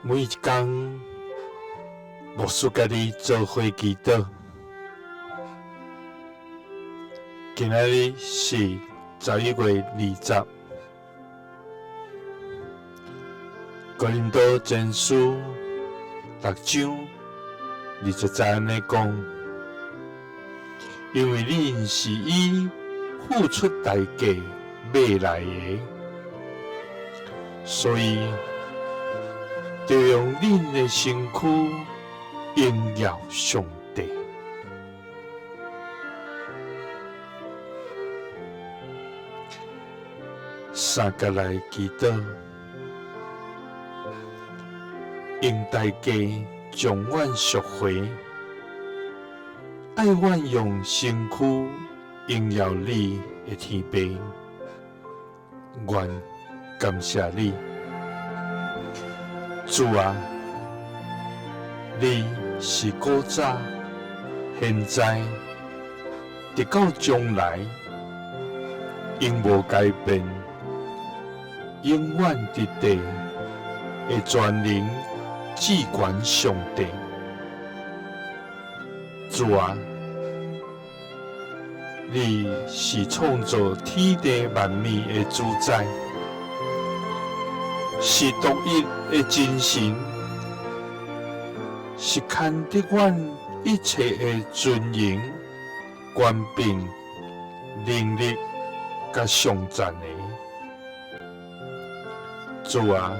每一工，牧師佮你做伙祈禱。今仔日是11月20，哥林多前書6章20節按呢講：因為恁是以付出代價買來的，所以著用恁的身軀榮耀上帝。三佮來祈禱，用代價將阮贖回，愛阮用身軀榮耀你的天父，阮感謝你，主啊，你是古早、現在、直到將來，永無改變，永遠佇地的全能至懸上帝。主啊，你是創造天地萬物的主宰，是獨一的真神，是牽得阮一切的尊榮、權柄、能力佮頌讚的。主啊，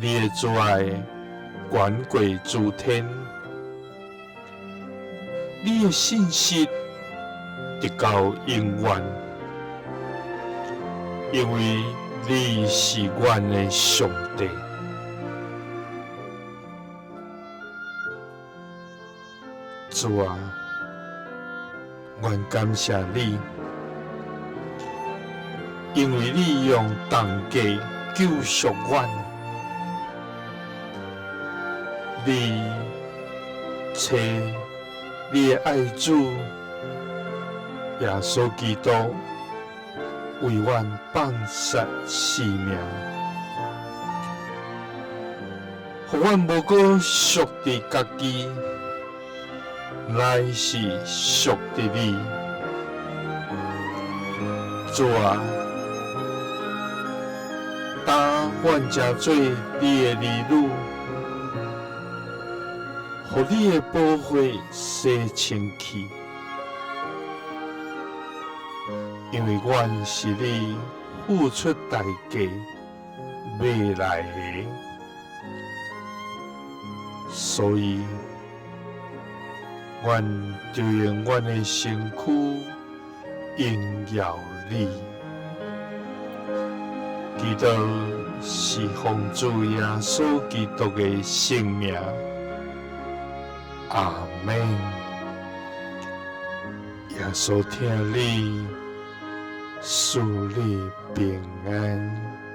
你的慈愛懸過諸天，你的信實直到永遠，因為你是阮的上帝。主啊，阮感謝你，因為你用重價救贖阮，你差你的愛子耶穌基督為阮放捨性命，予阮無閣屬佇家己，乃是屬佇你。主啊，當阮成做你的兒女，予你的寶血洗清氣，因為阮是你付出代價買來的，所以阮就用阮的身軀榮耀你。祈禱是奉主耶穌基督的聖名，阿們。耶穌疼你，賜你平安。